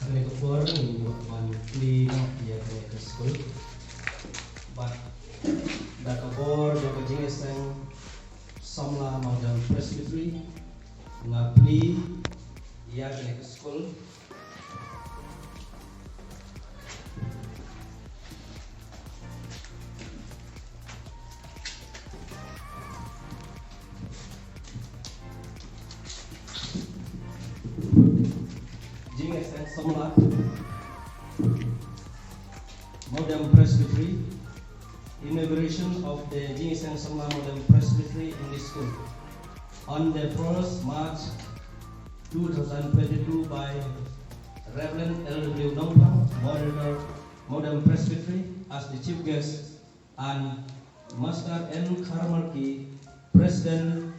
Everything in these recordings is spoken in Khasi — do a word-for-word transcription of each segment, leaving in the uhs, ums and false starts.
Kane ka por ngin ïoh ban plie noh ïa kane ka skul. Bad da ka bor jong ka Jingïaseng Samla Model Presbytery, nga plie ïa kane ka skul. Jingïaseng Samla Modern Presbytery, inauguration of the Jingïaseng Samla Modern Presbytery English School on the first March two thousand twenty-two by Reverend L W Nongphang, Moderator, Modern Presbytery, as the chief guest, and Master N Kharmarki, President,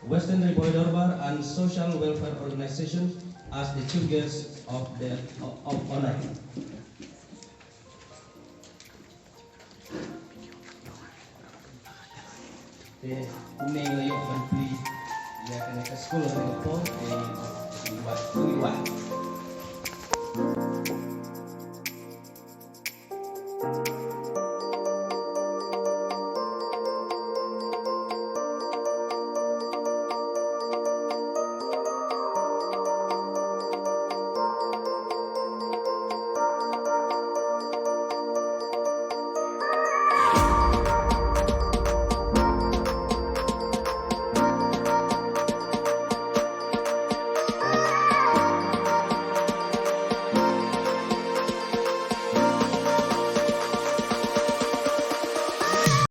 Western Ri Bhoi Dorbar and Social Welfare Organization, as the chief guest of the, of honor. Te kumne la ïoh ban plie ïa kane ka skul ha kane ka por, te u Iwan, u Iwan.